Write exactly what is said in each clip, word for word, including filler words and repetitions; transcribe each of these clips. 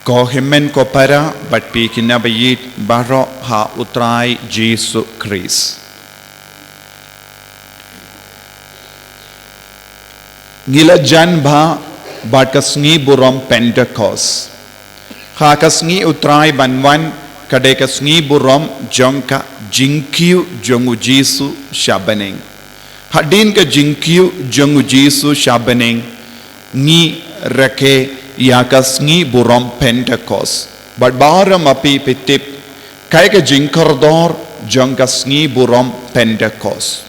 Ko hynmen ko para, bad phi ki naba ïeit baroh ha U Trai Jisu Khrist. Ngi la jan bha bad ka sngi burom Pentekost. Ha ka sngi U Trai ban wan, ka dei ka sngi burom jong ka jingkiew jong U Jisu sha bneng. Hadien ka jingkiew jong U Jisu sha bneng, ngi rakhe ïa ka sngi burom Pentekost. Bad baroh ma phi phi tip, kaei ka jingkordor jong ka sngi burom Pentekost.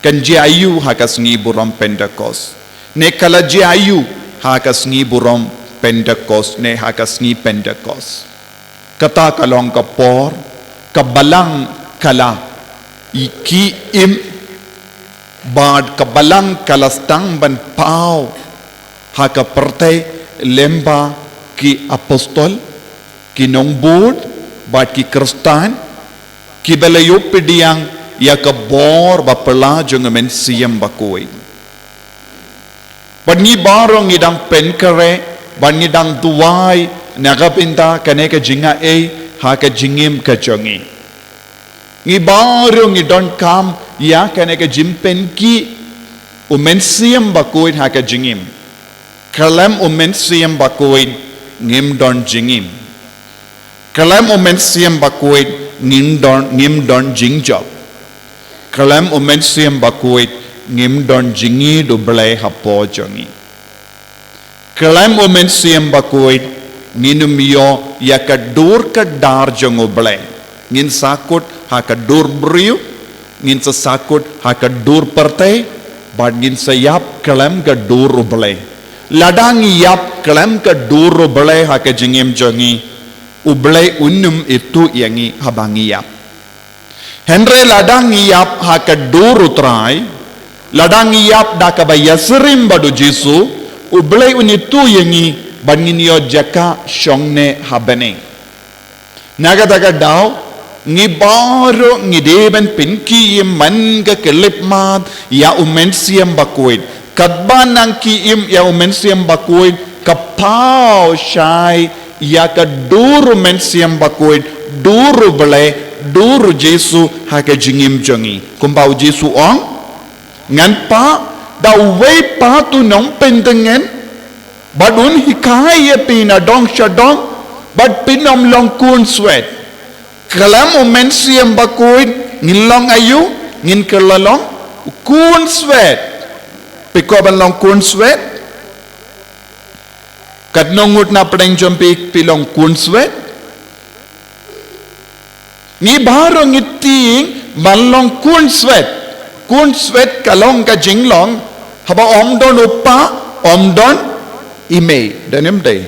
Kan jia aïu ha ka sngi burom Pentekost? Ne ka la jia aïu ha ka sngi burom Pentekost, ne ha ka sngi Pentekost? Kata ka long ka por, ka balang ka la i ki im, bad ka balang ka la sdang ban paw ha ka pyrthei lyngba ki apostol, ki nongbud, bad ki Khristan, kiba la ïoh pdiang ïa ka bor ba phylla jong U Mynsiem Bakhuid. Bad ngi baroh ngi dang pynkhreh, bad ngi dang duwai na ka bynta kane ka jingaiei ha ka jingim ka jong ngi. Ngi baroh ngi donkam ïa kane ka jingpynkiew U Mynsiem Bakhuid ha ka jingim. Khlem U Mynsiem Bakhuid ngim don jingim. Khlem U Mynsiem Bakhuid ngim don, ngim don jingjop. Khlem U Mynsiem Bakhuid ngim don jingïeit U Blei hapoh jong ngi. Khlem U Mynsiem Bakhuid ngin ym ïoh ïa ka dur kdar jong U Blei. Ngin sa kut ha ka dur briew, ngin sa sa kut ha ka dur pyrthei, bad ngin sa ïap khlem ka dur U Blei. Lada ngi ïap khlem ka dur U Blei ha ka jingim jong ngi, U Blei un ym ithuh ïa ngi haba ngi ïap. Hynrei lada ngi ïap ha ka dur U Trai, lada ngi ïap da kaba ïasyriem bad U Jisu, U Blei un ithuh ïa ngi bad ngin ïoh jaka shong ne ha bneng. Na kata ka daw, ngi baroh ngi dei ban pynkiew im man ka khyllipmat ïa U Mynsiem Bakhuid. Katba nang kiew im ïa U Mynsiem Bakhuid, ka paw shai ïa ka dur U Mynsiem Bakhuid, dur U Blei, dur U Jisu ha ka jingim jong ngi. Kumba U Jisu ong, ngan phah da uwei pat u nongpyntngen, bad un hikai ïa phi na dong sha dong, bad phin ym long khun swet. Khlem U Mynsiem Bakhuid ngin long aïu, ngin kylla long khun swet. Phi kwah ban long khun swet? Katno ngut na pdeng jong phi phi long khun swet? Ngi baroh ngi tieng ban long khun swet. Khun swet ka long ka jinglong haba ym don u pa, ym don i mei. Dei ne ym dei?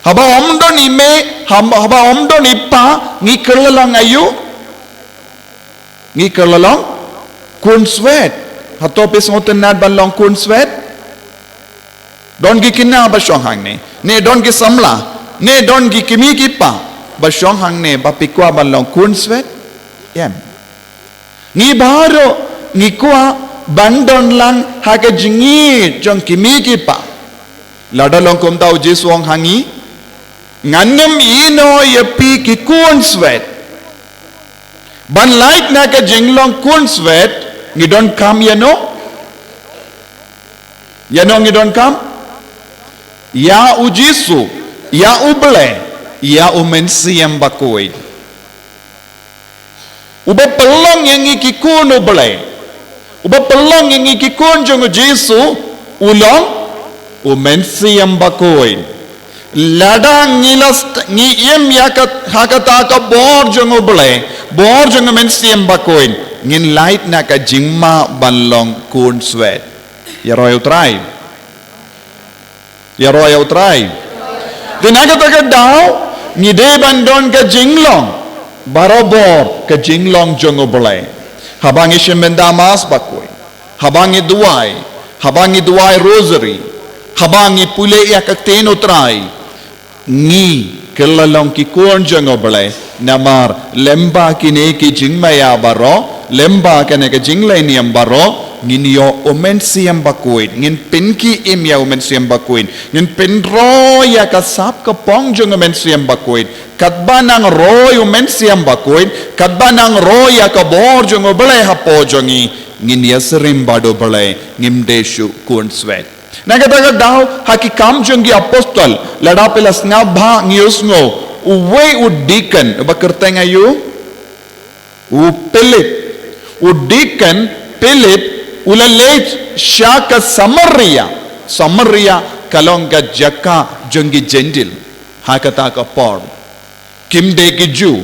Haba ym don i mei, haba, haba ym don i pa, ngi kylla long aïu? Ngi kylla long khun swet. Hato phi sngewtynnad ban long khun swet? Don ki khynnah ba shong hangne, ne don ki samla, ne don ki kmie ki kpa ba shong hangne ba phi kwah ban long khun swet? Em. Ngi baroh ngi kwah ban don lang ha ka jingïeit jong ki kmie ki kpa. Lada long kumta, U Jisu u ong ha ngi, ngan ym ïehnoh ïa phi ki khun swet. Ban lait na ka jinglong khun swet, ngi donkam ïano? Ïano ngi donkam? Ïa U Jisu, ïa U Blei, ïa U Mynsiem Bakhuid. Uba pynlong ïa ngi ki khun U Blei, uba pynlong ïa ngi ki khun jong U Jisu, u long U Mynsiem Bakhuid. Lada ngi la st-, ngi im ïa ka, ha kata ka bor jong U Blei, bor jong U Mynsiem Bakhuid, ngin lait na ka jingma ban long khun swet. Ïaroh ïa U Trai. Ïaroh ïa U Trai. Te na kata ka daw, ngi dei ban don ka jinglong barabor, ka jinglong jong U Blei. Haba ngi shim bynta Mass Bakhuid, haba ngi duwai, haba ngi duwai Rosary, haba ngi pule ïa ka Ktien U Trai, ngi kylla long ki khun jong U Blei. Namar lyngba kine ki jingmaïa baroh, lyngba kane ka jingleh niam baroh, Ngin ïoh u Mynsiem Bakhuid, ngin pynkhie im ïa u Mynsiem Bakhuid, ngin pynroi ïa ka sap ka phong jong u Mynsiem Bakhuid. Katba nang roi u Mynsiem Bakhuid, katba nang roi ïa ka bor jong u Blei hapoh jong ngi, ngin ïasyriem bad u Blei, ngim dei shuh khun swet. Na kata ka daw, ha Ki Kam jong ki Apostol, lada phi la sngap bha ngi ïohsngew, uwei u deacon, uba kyrteng aïu? U Philip, u deacon Philip, u la leit sha ka Samaria. Samaria ka long ka jaka jong ki Jentil. Ha kata ka por. Kim dei ki Jew.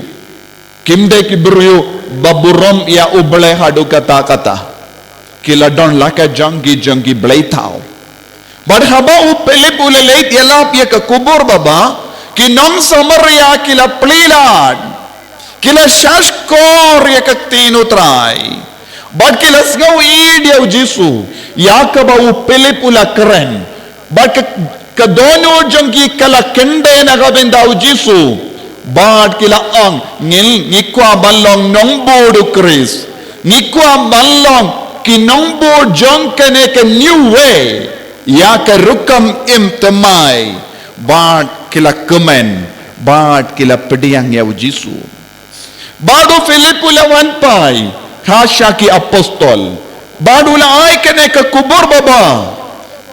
Kim dei ki briew ba burom ïa u Blei haduh katta katta. Ki la don la ka jong ki jong ki blei thaw. Bad haba u Philip u la leit ïalap ïa ka kubur baba, ki nong Samaria ki la plie lad. Ki la shahshkor ïa ka ktien u Trai. Bad ki la sngewieit ïa u Jisu, ïa kaba u Philip u la kren. Bad ka, ka dohnud jong ki ka la kyndit na ka bynta u Jisu. Bad ki la ong, ngi, ngi kwah ban long nongbud u Khrist. Ngi kwah ban long ki nongbud jong kane ka new way. Ïa ka rukom im thymmai. Bad ki la kmen. Bad ki la pdiang ïa u Jisu. Bad u Philip u la wan phai ha sha ki Apostol. Bad u la ai kane ka kubur baba.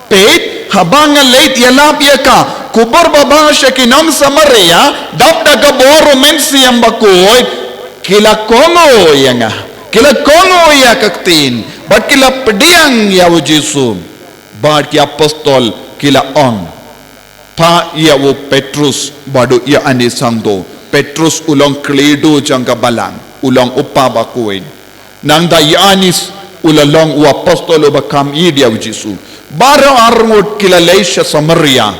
Peit, haba nga leit ïalap ïa ka kubur baba sha ki nong Samaria, dap da ka bor u Mynsiem Bakhuid, ki la kohnguh ïa nga. Ki la kohnguh ïa ka ktien. Bad ki la pdiang ïa u Jisu. Bad ki Apostol ki la ong. Phah ïa u Petrus bad u Ïoannis hangto. Petrus u long khlieh duh jong ka balang, u long u pa bakhuid. Nangta Ïoannis u la long u apostol uba kham ïeit ïa u Jisu. Baroh arngut ki la leit sha Samaria.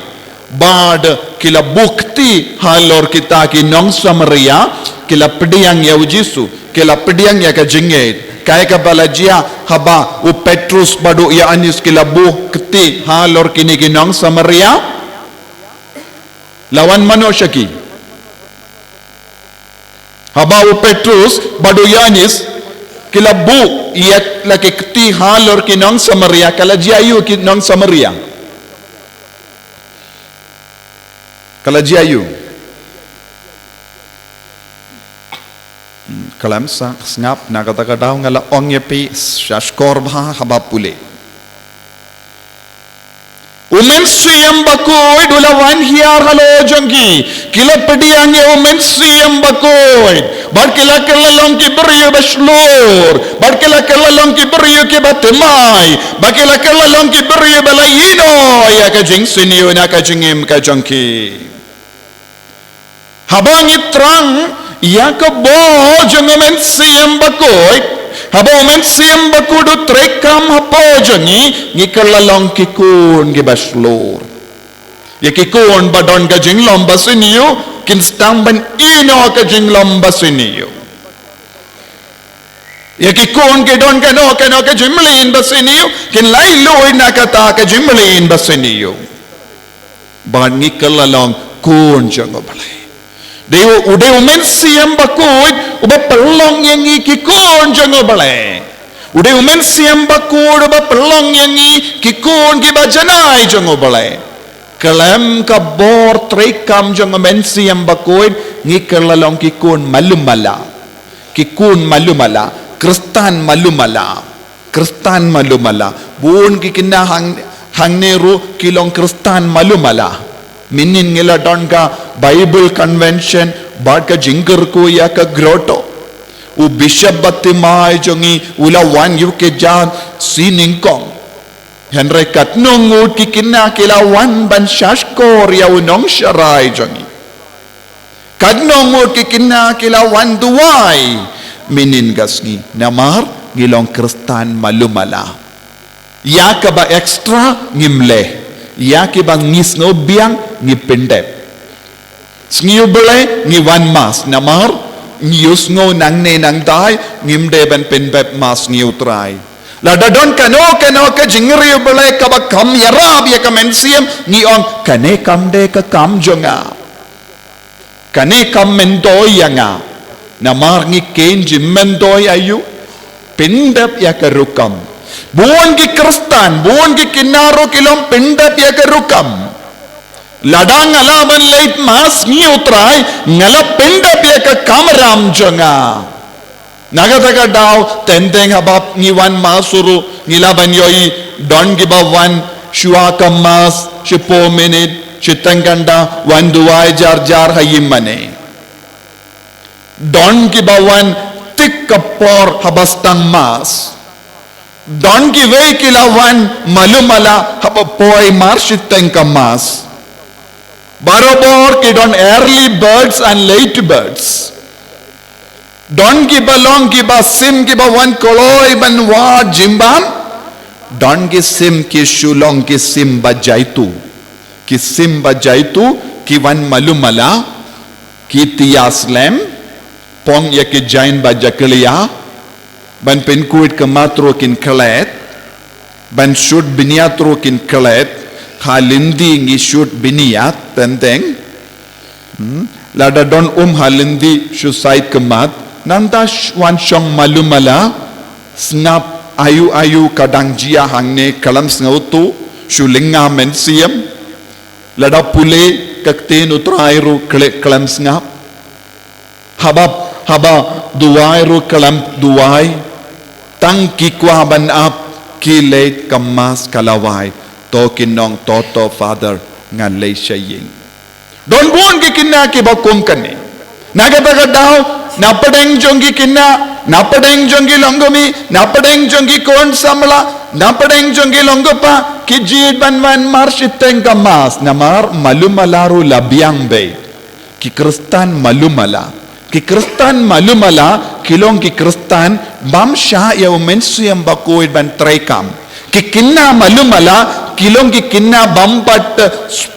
Bad ki la buh kti halor kita ki nong Samaria, ki la pdiang ïa u Jisu, ki la pdiang ïa ka jingngeit. Kaei kaba la jia haba u Petrus bad u Ïoannis ki la buh kti halor kine ki nong Samaria? La wan mano sha ki? Haba u Petrus bad u Ïoannis ki la buh ïa la ki kti halor ki nong Samaria, ka la jia aïu ki nong Samaria? Ka la jia aïu? Hmm, khlem sa sngap, na kata ka daw nga la ong ïa phi, shahshkor bha haba pule. U Mynsiem Bakhuid u la wan hiar halor jong ki. Ki la pdiang ïa u Mynsiem Bakhuid. Bad ki la kylla long ki briew ba shlur. Bad ki la kylla long ki briew kiba thymmai. Bad ki la kylla long ki briew ba la ïehnoh ïa ka jingsniew na ka jingim ka jong ki. Haba ngi thrang ïa ka bor jong u Mynsiem Bakhuid, haba u Mynsiem Bakhuid u treikam hapoh jong ngi, ngi kylla long ki khun kiba shlur. Ïa ki khun ba don ka jinglong basniew, kin sdang ban ïehnoh ka jinglong basniew. Ïa ki khun ki don kano kano ka jingmlien basniew, kin lait luid na kata ka jingmlien basniew. Bad ngi kylla long khun jong u Blei. Dei u, u dei u Mynsiem Bakhuid uba pynlong ïa ngi ki khun jong u Blei. U dei u Mynsiem Bakhuid uba pynlong ïa ngi ki khun kiba janai jong u Blei. Khlem ka bor treikam jong u Mynsiem Bakhuid ngi kylla long ki khun malu mala. Ki khun malu mala, Khristan malu mala. Khristan malu mala. Bun ki khynnah hang, hangne ruh ki long Khristan malu mala. Mynhynnin ngi la don ka Bible Convention, bad ka jingkyrkhu ïa ka grotto. U bishop ba thymmai jong ngi, u la wan ïa u kjat shi nyngkong. Hynrei katno ngut ki khynnah ki la wan ban shahshkor ïa u nongsharai jong ngi. Katno ngut ki khynnah ki la wan duwai mynhynnin ka sngi. Namar ngi long Khristan malu mala. Ïa kaba extra ngim leh. Ïa kiba ngi sngew biang ngi pyndep. Sngi u Blei ngi wan mass namar ngi ïohsngew nangne nangtai ngim dei ban pynbeit mass sngi u Trai. Lada don kano kano ka jingriewblei kaba kham ïarap ïa ka mynsiem ngi ong kane kam dei ka kam jong nga. Kane kam myntoi ïa nga. Namar ngi kheiñ jingmyntoi aïu? Pyndep ïa ka rukom. Bun ki Khristan, bun ki kynnoh ruh ki long pyndep ïa ka rukom. Lada nga lah ban leit mass ngi u Trai, nga lah pyndep ïa ka kamram jong nga. Na kata ka daw, teng teng haba ngi wan mass ruh, ngi lah ban ïohi, don kiba wan shuwa ka mass shiphew minit, shiteng kynta, wan duwai jar jar ha ïing mane. Don kiba wan tik ka por haba sdang mass. Don kiwei ki la wan malu mala haba poi mar shiteng ka mass. Barabor ki don early birds and late birds. Don kiba long kiba sim kiba wan kloi ban wad jingbam. Don ki sim ki shu long ki sim ba jaitu. Ki sim ba jaitu, ki wan malu mala, ki tias lem, pong ïa ki jain ba jakhlia, ban pynkhuid khmat ruh kin klet, ban shut bniat ruh kin klet, ha lynti ngi shut bniat, teng teng. Hmm? Lada don um ha lynti shu sait khmat, nangta sh-, wan shong malu mala, sngap aïu aïu ka dang jia hangne khlem sngewthuh, shu lynga mynsiem. Lada pule ka ktien u Trai ruh khlem, khlem sngap. Haba, haba duwai ruh khlem duwai. Tang ki kwah ban ap, ki leit ka mass ka la wai. To kin ong to to Father, nga leit sha ïing. Don bun ki kynnoh kiba kum kane. Na kata ka daw, na pdeng jong ki kynnoh, na pdeng jong ki longkmie, na pdeng jong ki khun samla, na pdeng jong ki longkpa, ki jied ban wan mar shiteng ka mass, namar malu mala ruh la biang beit. Ki Khristan malu mala. Ki Khristan malu mala, ki long ki Khristan bym shah ïa u Mynsiem Bakhuid ban treikam. Ki kynnoh malu mala, ki long ki kynnoh bym pat, eh,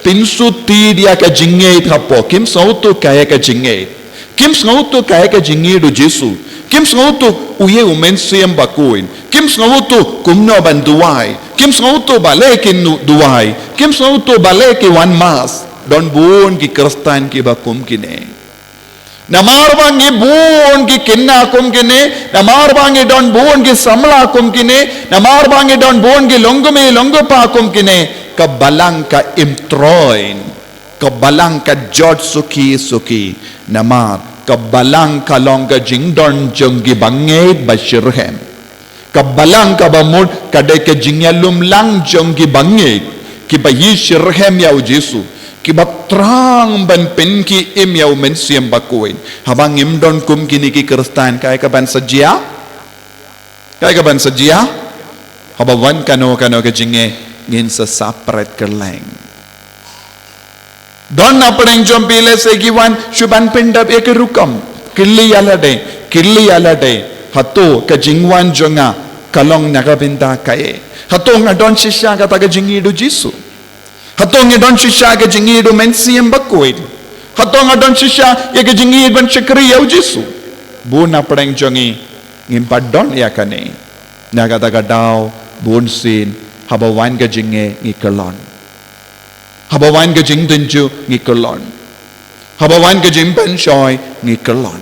pynsuti ïa ka jingngeit hapoh. Kim sngewthuh kaei ka jingngeit. Kim sngewthuh kaei ka jingngeit u Jisu. Kim sngewthuh uei u Mynsiem Bakhuid. Kim sngewthuh kumno ban duwai. Kim sngewthuh balei kin duwai. Kim sngewthuh balei ki wan mass. Don bun ki Khristan kiba kum kine. Namar ba ngi bun ki kynnoh kum kine, namar ba ngi don bun ki samla kum kine, namar ba ngi don bun ki longkmie longkpa kum kine, ka balang ka im troiñ, ka balang ka jot suki suki, namar ka balang ka long ka jingdon jong ki bangeit ba shitrhem. Ka balang kaba mut ka dei ka jingïalum lang jong ki bangeit kiba ïeit shitrhem ïa u Jisu, kiba thrang ban pynkhie im ïa u Mynsiem Bakhuid. Haba ngim don kum kine ki Khristan, kaei kaban sa jia? Kaei kaban sa jia? Haba wan kano kano ka jingeh ngin sa sah pret kylleng. Don na pdeng jong phi lehse ki wan shu ban pyndep ïa ki rukom. Kylli ïa lade, kylli ïa lade. Hato ka jingwan jong nga ka long na ka bynta kaei? Hato nga don shisha kata ka jingïeit u Jisu? Hato nga don shisha ka jingïeit u Mynsiem Bakhuid? Hato nga don shisha ïa ka jingïeit ban shakri ïa u Jisu? Bun na pdeng jong ngi ngim pat don ïa kane. Na kata ka daw bunsien haba wan ka jingeh ngi kyllon. Haba wan ka jingtynjuh ngi kyllon. Haba wan ka jingpynshoi ngi kyllon.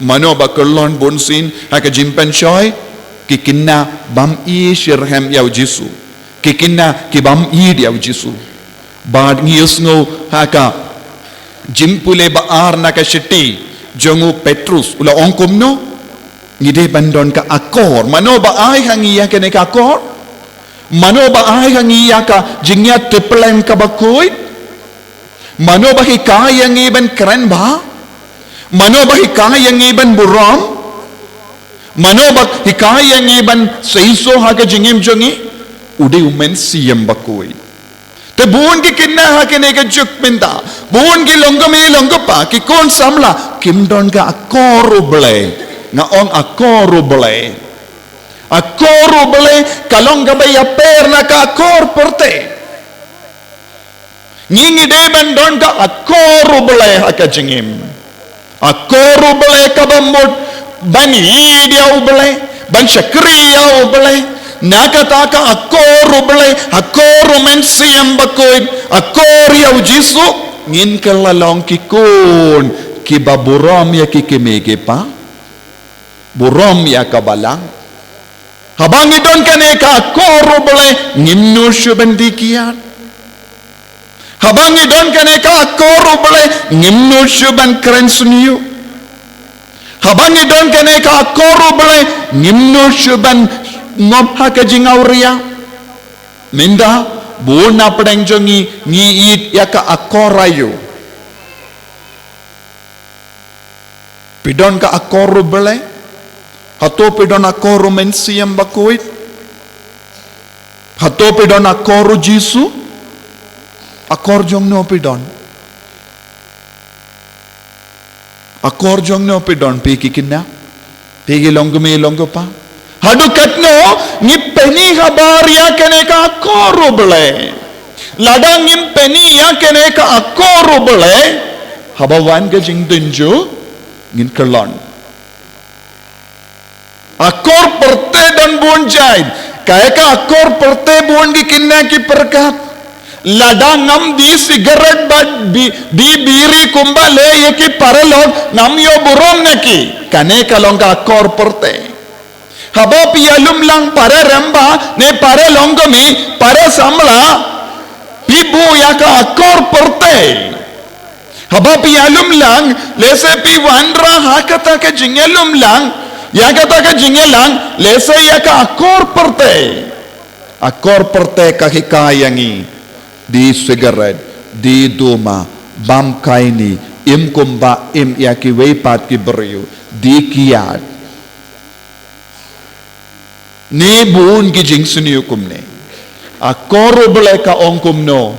Mano ba kyllon bunsien ha ka jingpynshoi? Ki kynnoh bym ïeit shitrhem ïa u Jisu. Ki kynnoh ki bym ïeit ïa u Jisu. Bad ngi ïohsngew ha ka Jingpule ba ar na ka shithi jong u Petrus u la ong kumno? Ngi dei ban don ka akor. Mano ba ai ha ngi ïa kane ka akor? Mano ba ai ha ngi ïa ka jingïatipleng kaba khuid? Mano ba hikai ïa ngi ban kren bha? Mano ba hikai ïa ngi ban burom? Mano ba hikai ïa ngi ban seisoh ha ka jingim jong ngi? U dei u Mynsiem Bakhuid. Te bun ki kynnoh ha kane ka juk mynta. Bun ki longkmie longkpa, ki khun samla, kim don ka akor U Blei. Nga ong akor U Blei. Akor U Blei ka long kaba ïapher na ka akor pyrthei. Ngi ngi dei ban don ka akor U Blei ha ka jingim. Akor U Blei kaba mut ban ïeit ïa U Blei, ban shakri ïa U Blei. Na kata ka akor U Blei, akor U Mynsiem Bakhuid, akor ïa U Jisu, ngin kylla long ki khun kiba burom ïa ki kmie ki kpa, burom ïa ka balang. Haba ngi don kane ka akor U Blei, ngim nud shuh ban die kiad. Haba ngi don kane ka akor U Blei, ngim nud shuh ban kren sniew. Haba ngi don kane ka akor U Blei, ngim nud shuh ban ngop ha ka jingawria. Mynta, bun na pdeng jong ngi, ngi ïeit ïa ka akor aïu? Phi don ka akor U Blei? Hato phi don akor U Mynsiem Bakhuid? Hato phi don akor U Jisu? Akor jong no phi don? Akor jong no phi don, phi ki khynnah? Phi ki longkmie longkpa? Haduh katno ngi pyni habar ïa kane ka akor U Blei? Lada ngim pyni ïa kane ka akor U Blei, haba wan ka jingtynjuh, ngin kyllon. Akor pyrthei don bun jait. Kaei ka akor pyrthei? Bun ki khynnah ki pyrkhat, lada ngam die sigaret bad bi-, die biri kumba leh ïa ki paralok, ngam ïoh burom na ki. Kane ka long ka akor pyrthei. Haba phi ïalum lang para rangbah, ne para longkmie, para samla, phi buh ïa ka akor pyrthei. Haba phi ïalum lang, lehse phi wanrah ha kata ka jingïalum lang, ïa kata ka jingïalang, lehse ïa ka akor pyrthei. Akor pyrthei ka hikai ïa ngi, die sigaret, die duma, bam khaini, im kumba im ïa kiwei pat ki briew, die kiad. Ne bun ki jingsniew kumne. Akor U Blei ka ong kumno?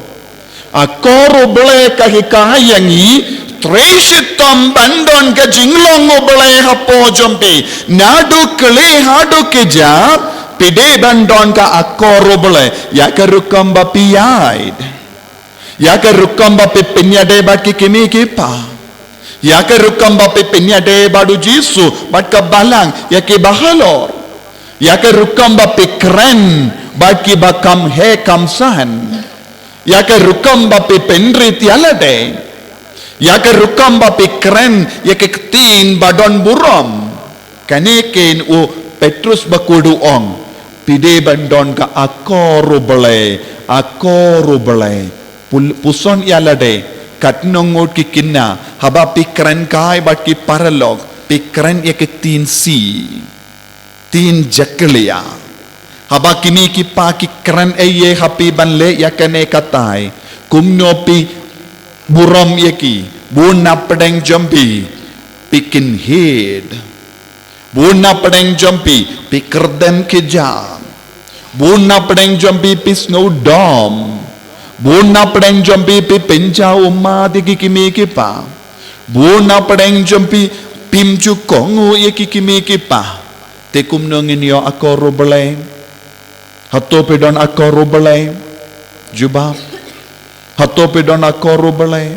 Akor U Blei ka hikai ïa ngi, trei shitom ban don ka jinglong U Blei hapoh jong phi. Naduh khlieh haduh kjat, phi dei ban don ka akor U Blei. Ïa ka rukom ba phi ïaid. Ïa ka rukom ba phi pynïadei bad ki kmie ki kpa. Ïa ka rukom ba phi pynïadei bad U Jisu, bad ka balang, ïa ki bahalor. Ïa ka rukom ba phi kren bad ki ba kham heh kham san. Ïa ka rukom ba phi pynrit ïa lade. Ïa ka rukom ba phi kren ïa ki ktien ba don burom. Kane kein u Petrus bakhuid u ong, phi dei ban don ka akor U Blei, akor U Blei. Pul-, puson ïa lade, katno ngut ki khynnah, haba phi kren kai bad ki paralok, phi kren ïa ki ktien si, ktien jakhlia. Haba ki kmie ki kpa ki kren ei ei ha phi ban leh ïa kane katai, kumno phi burom ïa ki? Bun na pdeng jong phi, phi kynhied. Bun na pdeng jong phi, phi kyrdem khia. Bun na pdeng jong phi, phi sngewdom. Bun na pdeng jong phi, phi pynjaw ummat ïa ki kmie ki kpa. Bun na pdeng jong phi, phim ju kohnguh ïa ki kmie ki kpa. Te kumno ngin ïoh akor U Blei? Hato phi don akor U Blei? Jubab. Hato phi don akor U Blei?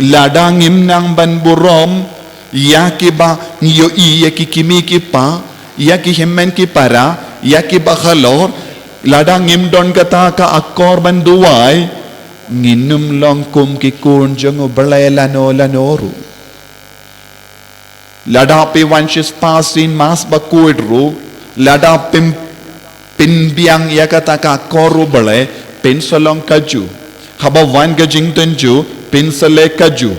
Lada ngim nang ban burom ïa kiba ngi ïohi, ïa ki kmie ki kpa, ïa ki hynmen ki para, ïa ki bahalor, lada ngim don kata ka akor ban duwai, ngin ym long kum ki khun jong U Blei lano lano ruh. Lada phi wan shispah sien Mass bakhuid ruh, lada phim pynbiang ïa kata ka akor U Blei, phin sa long kajuh. Haba wan ka jingtynjuh, phin sa leh kajuh.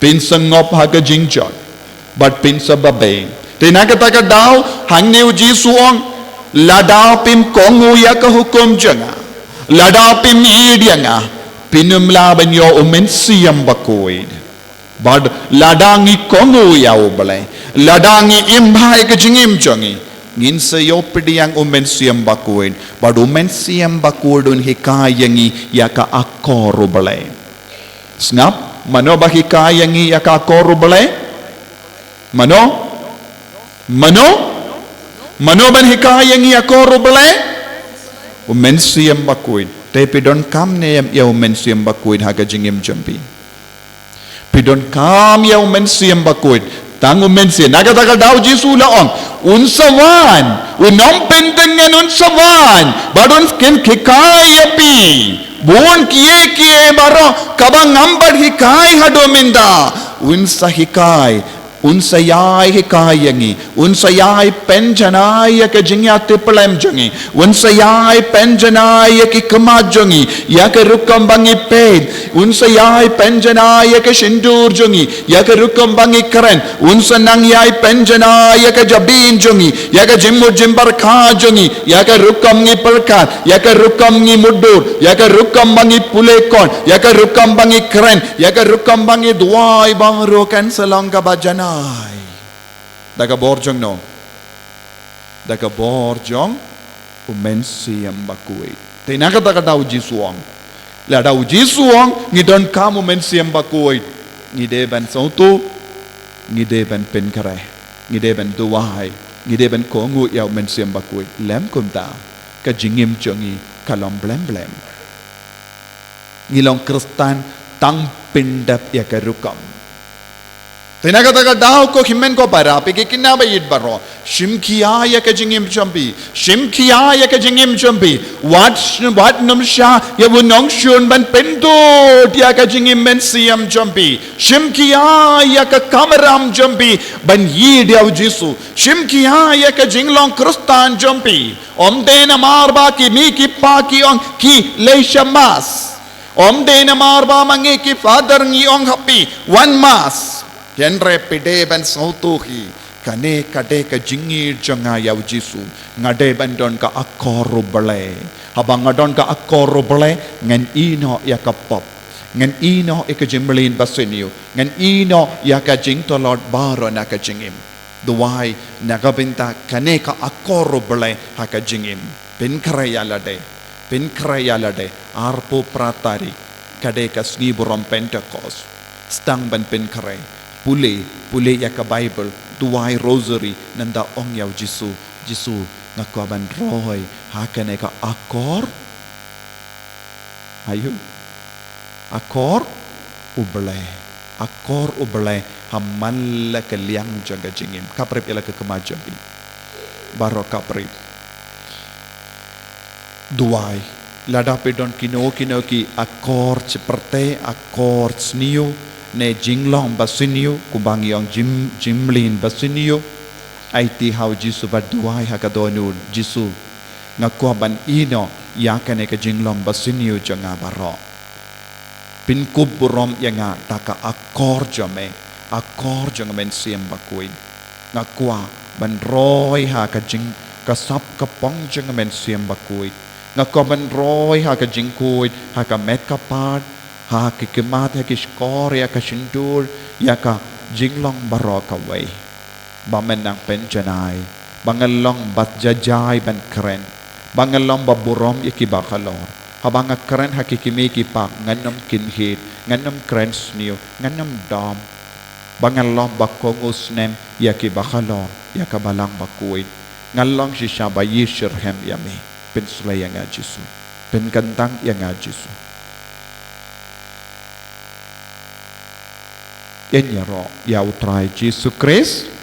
Phin sa ngop ha ka jingjot. Bad phin sa babe. Te na kata ka daw, hangne U Jisu u ong, lada phim kohnguh ïa ka hukum jong nga, lada phim ïeit ïa nga, phin ym lah ban ïoh U Mynsiem Bakhuid. Bad lada ngi kohnguh ïa U Blei, lada ngi im bha ïa ka jingim jong ngi, ngin sa ïoh pdiang U Mynsiem Bakhuid. Bad U Mynsiem Bakhuid un hikai ïa ngi ïa ka akor U Blei. Sngap, mano ba hikai ïa ngi ïa ka akor U Blei? Mano? Mano? Mano ban hikai ïa ngi akor U Blei? U Mynsiem Bakhuid. Te phi donkam ne em ïa U Mynsiem Bakhuid ha ka jingim jong phi? Phi donkam ïa U Mynsiem Bakhuid. Tang U Mynsiem. Na kata ka daw Jisu u la ong, un sa wan. Un ym pyntngen, un sa wan. Bad un kynhikai ïa phi. Bun kiei kiei baroh kaba ngam pat hikai haduh mynta, un sa hikai. Un sa ïai hikai ïa ngi, un sa ïai pynjanai ïa ka jingïatiplem jong ngi, un sa ïai pynjanai ïa ki khmat jong ngi, ïa ka rukom ba ngi peit, un sa ïai pynjanai ïa ka shyntur jong ngi, ïa ka rukom ba ngi kren, un sa nang ïai pynjanai ïa ka jabieng jong ngi, ïa ka jingmut jingpyrkhat jong ngi, ïa ka rukom ngi pyrkhat, ïa ka rukom ngi mutdur, ïa ka rukom ba ngi pule kot, ïa ka rukom ba ngi kren, ïa ka rukom ba ngi duwai, bang ruh kan sa long kaba janai. Da ka bor jong no? Da ka bor jong u Mynsiem Bakhuid. Te na kata ka daw Jisu ong, lada u Jisu ong ngi donkam u Mynsiem Bakhuid, ngi dei ban sngewthuh, ngi dei ban pynkhreh, ngi dei ban duwai, ngi dei ban kohnguh ïa u Mynsiem Bakhuid. Lym kumta, ka jingim jong ngi ka long blem blem. Ngi long Khristan tang pyndep ïa ka rukom. Te na kata ka daw, ko hynmen ko para, phi ki khynnah ba ïeit baroh, shim khia ïa ka jingim jong phi, shim khia ïa ka jingim jong phi. Wat, wat nym shah ïa u nongshun ban pyndud ïa ka jingim mynsiem jong phi. Shim khia ïa ka kamram jong phi ban ïeit ïa u Jisu. Shim khia ïa ka jinglong Khristan jong phi. Ym dei namar ba ki mei ki pa ki ong ki leit sha Mass. Ym dei namar ba ma ngi ki Father ngi ong ha phi wan Mass. Hynrei phi dei ban sngewthuh hi, kane ka dei ka jingïeit jong nga ïa u Jisu. Nga dei ban don ka akor U Blei. Haba nga don ka akor U Blei, ngan ïehnoh ïa ka pop, ngan ïehnoh ïa ka jingmlien basniew, ngan ïehnoh ïa ka jingtlot baroh na ka jingim. Duwai na ka bynta kane ka akor U Blei ha ka jingim. Pynkhreh ïa lade, pynkhreh ïa lade. Arphew phra tarik, ka dei ka sngi burom Pentekost. Sdang ban pynkhreh, pule, pule ïa ka Baibl, duwai Rosary, nangta ong ïa u Jisu, Jisu, nga kwah ban roi ha kane ka akor. Aïu? Akor U Blei. Akor U Blei ha man la ka liang jong ka jingim. Kap rip ïa la ka khmat jong phi. Baroh kap rip. Duwai. Lada phi don kino kino ki akor jingpyrta, akor sniew, ne jinglong basniew, kumba ngi ong jing, jingmlien basniew. Aiti ha u Jisu bad duwai ha ka dohnud, Jisu, nga kwah ban ïehnoh ïa kane ka jinglong basniew jong nga baroh. Pynkup burom ïa nga da ka akor jong me, akor jong u Mynsiem Bakhuid. Nga kwah ban roi ha ka jing, ka sap ka pong jong u Mynsiem Bakhuid. Nga kwah ban roi ha ka jingkhuid, ha ka met ka phad, ha ki khmat, ha ki shkor, ïa ka shyntur, ïa ka jinglong baroh kawei. Ba men nang pynjanai, ba ngan long ba jajai ban kren, ba ngan long ba burom ïa ki ba halor. Haba nga kren ha ki kmie ki kpa, ngan ym kynhied, ngan ym kren sniew, ngan ym dom. Ba ngan long ba kohnguh snem ïa ki ba halor, ïa ka Balang Bakhuid. Ngan long shisha ba ïeit shitrhem ïa me. Pynslei ïa nga Jisu. Pynkyntang ïa nga Jisu. Ïaroh ïa U Trai Jisu Khrist.